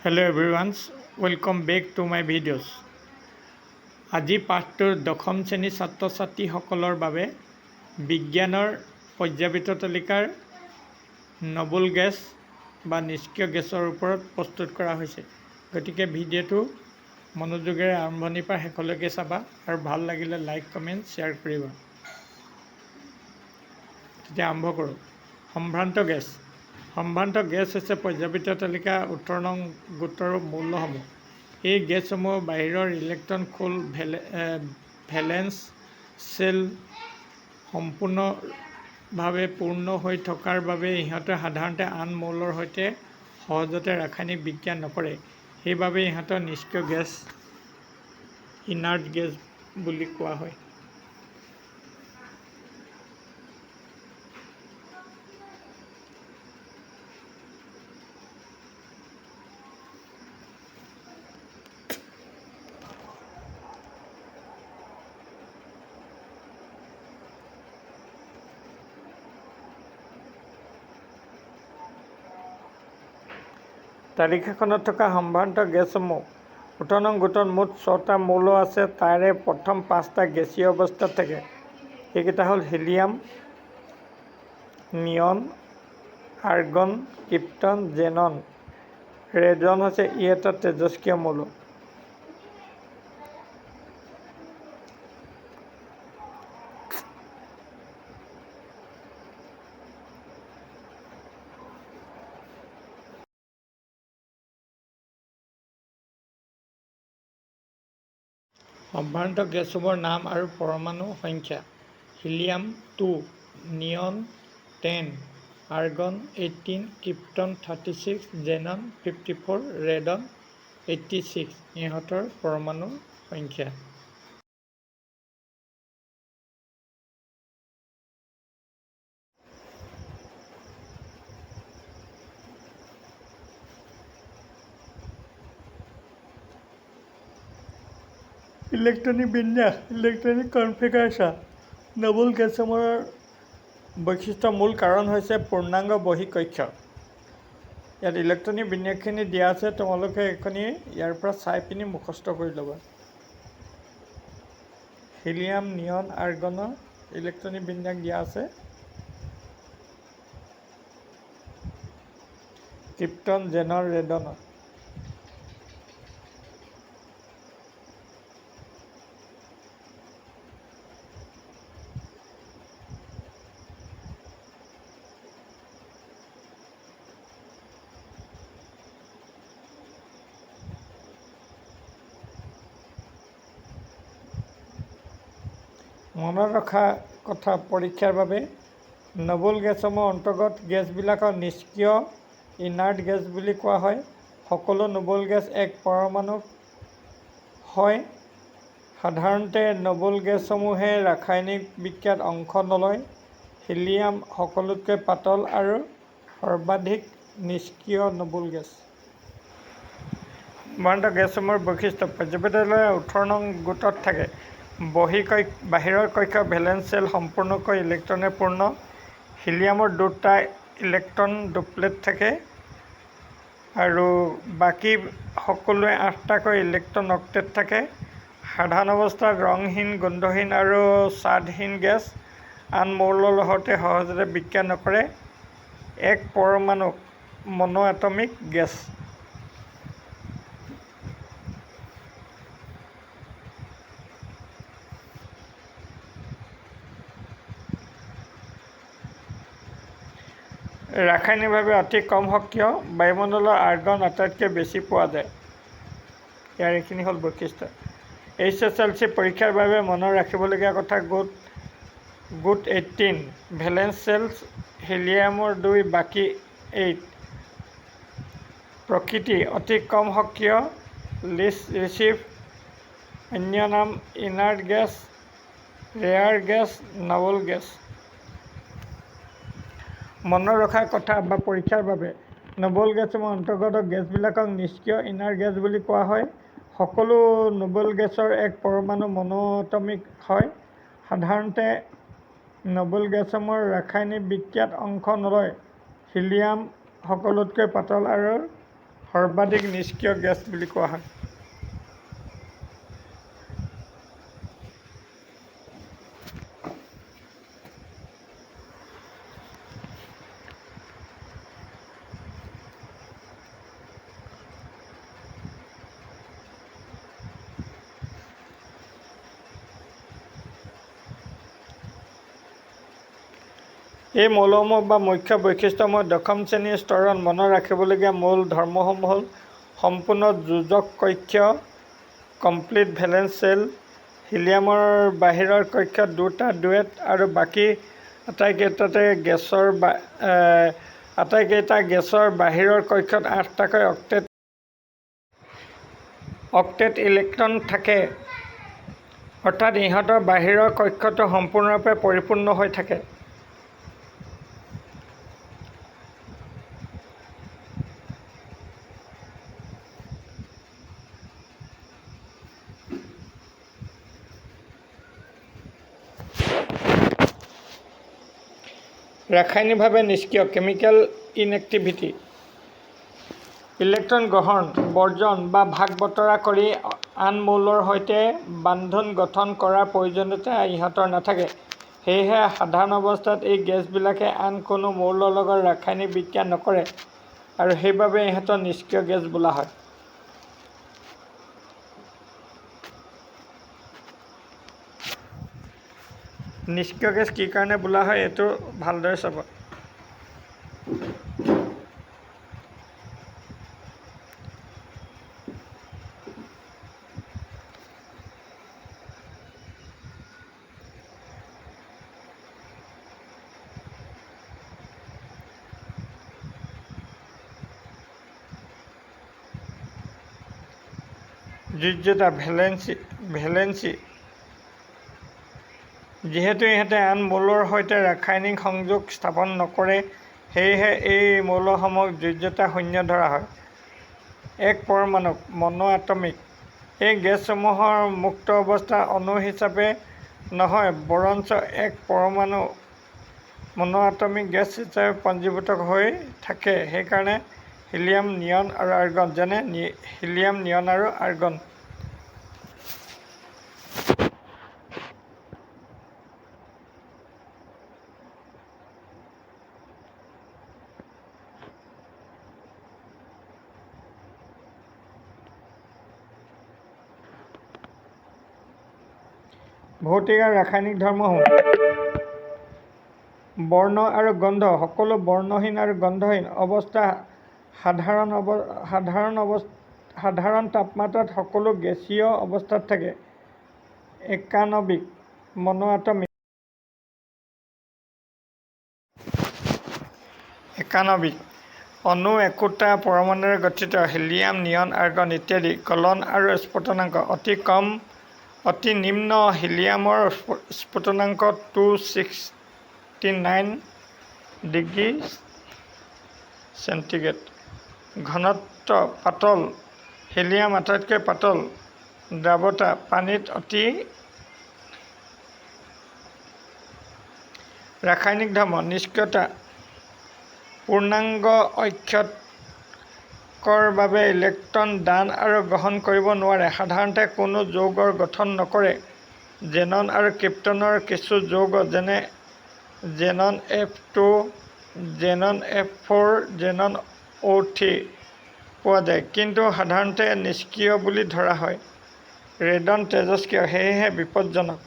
Hello everyone, welcome back to my videos. আজি পাঠটোৰ দশম শ্ৰেণীৰ ছাত্ৰ ছাত্ৰীসকলৰ বাবে বিজ্ঞানৰ পৰ্যাবৃত্ত তালিকাৰ নবল গেছ বা নিষ্ক্ৰিয় গেছৰ ওপৰত প্ৰস্তুত কৰা হৈছে। গতিকে ভিডিঅ'টো মনোযোগেৰে আৰম্ভণিৰ পৰা শেষলৈকে চাবা আৰু ভাল লাগিলে লাইক, কমেণ্ট, শ্বেয়াৰ কৰিবা। তেতিয়া আৰম্ভ কৰোঁ। সম্ভ্ৰান্ত গেছ। সম্ভ্ৰান্ত গেছ হৈছে পৰ্যাবৃত্ত তালিকা 18 নং গোটৰ মৌলসমূহ। এই গেছসমূহ বাহিৰৰ ইলেক্ট্ৰন খোল ভেলেন্স চেল সম্পূৰ্ণভাৱে পূৰ্ণ হৈ থকাৰ বাবে ইহঁতে সাধাৰণতে আন মৌলৰ সৈতে সহজতে ৰাসায়নিক বিক্ৰিয়া নকৰে। সেইবাবে ইহঁতক নিষ্ক্ৰিয় গেছ, ইনাৰ্ট গেছ বুলি কোৱা হয়। তালিকাখনত থকা সম্ভ্ৰান্ত গেছসমূহ 18 নং গোটত মুঠ ছটা মৌল আছে। তাৰে প্ৰথম পাঁচটা গেছীয় অৱস্থাত থাকে। সেইকেইটা হ'ল helium, neon, argon, krypton, xenon. Radon হৈছে ই এটা তেজস্ক্ৰিয় মৌল। সম্ভ্ৰান্ত গেছসমূহৰ নাম আৰু পৰমাণু সংখ্যা: helium 2, neon 10, argon 18, krypton 36, xenon 54, radon 86 ইহঁতৰ পৰমাণু সংখ্যা। ইলেক্ট্ৰনিক বিন্যাস, ইলেক্ট্ৰনিক কনফিগাৰেশ্যন। নবল গেছসমূহৰ বৈশিষ্ট্যৰ মূল কাৰণ হৈছে পূৰ্ণাংগ বহিঃকক্ষ। ইয়াত ইলেক্ট্ৰনিক বিন্যাসখিনি দিয়া আছে, তোমালোকে এইখিনি ইয়াৰ পৰা চাই পিনি মুখস্থ কৰি ল'বা। হিলিয়াম, নিয়ন, আৰ্গনৰ ইলেক্ট্ৰনিক বিন্যাস দিয়া আছে। ক্ৰিপ্টন, জেনন, ৰেডনৰ। মনত ৰখা কথা পৰীক্ষাৰ বাবে: নবল গেছসমূহৰ অন্তৰ্গত গেছবিলাকক নিষ্ক্ৰিয়, ইনাৰ্ট গেছ বুলি কোৱা হয়। সকলো নবল গেছ এক পৰমাণুক হয়। সাধাৰণতে নবল গেছসমূহে ৰাসায়নিক বিক্ৰিয়াত অংশ নলয়। হিলিয়াম সকলোতকৈ পাতল আৰু সৰ্বাধিক নিষ্ক্ৰিয় নবল গেছ। সম্ভ্ৰান্ত গেছসমূহৰ বৈশিষ্ট্য: পৰ্যাবৃত্ত 18 নং গোটত থাকে। বাহিৰৰ কক্ষ ভেলেন্স চেল সম্পূৰ্ণকৈ ইলেক্ট্ৰনেৰে পূৰ্ণ। হিলিয়ামৰ দুটা ইলেক্ট্ৰন ডুপ্লেট থাকে আৰু বাকী সকলোৱে 8টাকৈ ইলেক্ট্ৰন অক্টেট থাকে। সাধাৰণ অৱস্থাত ৰংহীন, গোন্ধহীন আৰু স্বাদহীন গেছ। আন মৌলৰ সৈতে সহজতে বিক্ৰিয়া নকৰে। এক পৰমাণুক, মনোএটমিক গেছ। ৰাসায়নিকভাৱে অতি কম সক্ৰিয়। বায়ুমণ্ডলত আৰ্গন আটাইতকৈ বেছি পোৱা যায়। ইয়াৰ এইখিনি হ'ল বৈশিষ্ট্য। এইচ এছ এল চি পৰীক্ষাৰ বাবে মনত ৰাখিবলগীয়া কথা: গোট 18, ভেলেন্স চেলছ হিলিয়ামৰ 2, বাকী 8। প্ৰকৃতি অতি কম সক্ৰিয়, লিষ্ট ৰিচিভ, অন্য নাম inert gas, rare gas, noble gas. মনত ৰখা কথা বা পৰীক্ষাৰ বাবে: নবল গেছসমূহৰ অন্তৰ্গত গেছবিলাকক নিষ্ক্ৰিয়, ইনাৰ্ট গেছ বুলি কোৱা হয়। সকলো নবল গেছৰ এক পৰমাণু, মনোএটমিক হয়। সাধাৰণতে নবল গেছসমূহৰ ৰাসায়নিক বিক্ৰিয়াত অংশ নলয়। হিলিয়াম সকলোতকৈ পাতল আৰু সৰ্বাধিক নিষ্ক্ৰিয় গেছ বুলি কোৱা হয়। এই মৌলসমূহ বা মুখ্য বৈশিষ্ট্যসমূহ দশম শ্ৰেণীৰ স্তৰত মনত ৰাখিবলগীয়া মূল ধৰ্মসমূহ হ'ল সম্পূৰ্ণ যোজক কক্ষ, কমপ্লিট ভেলেন্স শ্বেল। হিলিয়ামৰ বাহিৰৰ কক্ষত দুটা ডুৱেট আৰু বাকী আটাইকেইটা গেছৰ বাহিৰৰ কক্ষত আঠটাকৈ অক্টেট ইলেক্ট্ৰন থাকে, অৰ্থাৎ ইহঁতৰ বাহিৰৰ কক্ষটো সম্পূৰ্ণৰূপে পৰিপূৰ্ণ হৈ থাকে। ৰাসায়নিকভাৱে নিষ্ক্ৰিয়, কেমিকেল ইনএক্টিভিটি। ইলেক্ট্ৰন গ্ৰহণ, বৰ্জন বা ভাগ-বতৰা কৰি আন মৌলৰ সৈতে বান্ধোন গঠন কৰাৰ প্ৰয়োজনীয়তা ইহঁতৰ নাথাকে। সেয়েহে সাধাৰণ অৱস্থাত এই গেছবিলাকে আন কোনো মৌলৰ লগত ৰাসায়নিক বিক্ৰিয়া নকৰে আৰু সেইবাবেই ইহঁতক নিষ্ক্ৰিয় গেছ বোলা হয়। নিষ্ক্ৰিয় গেছ কি কাৰণে বোলা হয় এইটো ভালদৰে চাব। যোজ্যতা, ভেলেন্সি। যিহেতু ইহঁতে আন মৌলৰ সৈতে ৰাসায়নিক সংযোগ স্থাপন নকৰে, সেয়েহে এই মৌলসমূহক যোজ্যতা শূন্য ধৰা হয়। এক পৰমাণুক, মন'এটমিক। এই গেছসমূহৰ মুক্ত অৱস্থাত অণু হিচাপে নহয়, বৰঞ্চ এক পৰমাণু মন'এটমিক গেছ হিচাপে পঞ্জীভুক্ত হৈ থাকে। সেইকাৰণে হিলিয়াম, নিয়ন আৰু আৰ্গন। যেনে হিলিয়াম, নিয়ন আৰু আৰ্গন। ভৌতিক আৰু ৰাসায়নিক ধৰ্মসমূহ। বৰ্ণ আৰু গন্ধ সকলো বৰ্ণহীন আৰু গন্ধহীন। অৱস্থা সাধাৰণ তাপমাত্ৰাত সকলো গেছীয় অৱস্থাত থাকে। একাণৱিক, মন'এটমিক। একাণৱিক অণু একোটা পৰমাণুৰে গঠিত। হিলিয়াম, নিয়ন, আৰ্গন ইত্যাদি। গলন আৰু স্ফুটনাংক অতি নিম্ন হিলিয়ামৰ স্ফুটনাংক 269 ডিগ্ৰী চেণ্টিগ্ৰেড। ঘনত্ব পাতল। হিলিয়াম আটাইতকৈ পাতল। দ্ৰাৱতা পানীত অতি। ৰাসায়নিক ধৰ্ম নিষ্ক্ৰিয়তা পূৰ্ণাংগ অক্ষকৰ বাবে ইলেক্ট্ৰন দান আৰু গ্ৰহণ কৰিব নোৱাৰে। সাধাৰণতে কোনো যৌগ গঠন নকৰে। জেনন আৰু ক্ৰিপ্টনৰ কিছু যৌগ, যেনে xenon F2, xenon F4, xenon O3 পোৱা যায়, কিন্তু সাধাৰণতে নিষ্ক্ৰিয় বুলি ধৰা হয়। ৰেডন তেজস্ক্ৰিয়, সেয়েহে বিপজ্জনক।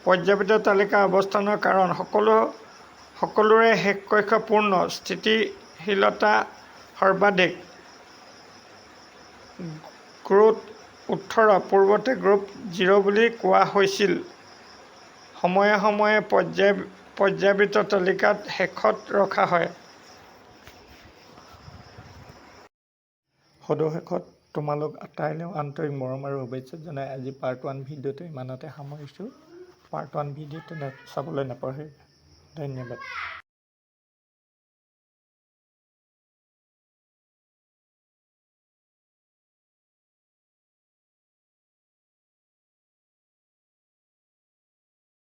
পৰ্যাবৃত্ত তালিকাৰ অৱস্থানৰ কাৰণ সকলোৰে শেষ কক্ষ পূৰ্ণ, স্থিতিশীলতা সৰ্বাধিক। গ্ৰুপ 18 পূৰ্বতে গ্ৰুপ 0 বুলি কোৱা হৈছিল। সময়ে সময়ে পৰ্যাবৃত্ত তালিকাত শেষত ৰখা হয়। সদৌ শেষত তোমালোক আটাইলৈও আন্তৰিক মৰম আৰু শুভেচ্ছা জনাই আজি পাৰ্ট 1 ভিডিঅ'টো ইমানতে সামৰিছোঁ। পাৰ্ট 1 ভিডিঅ'টো চাবলৈ নাপাহৰিবা। ধন্যবাদ।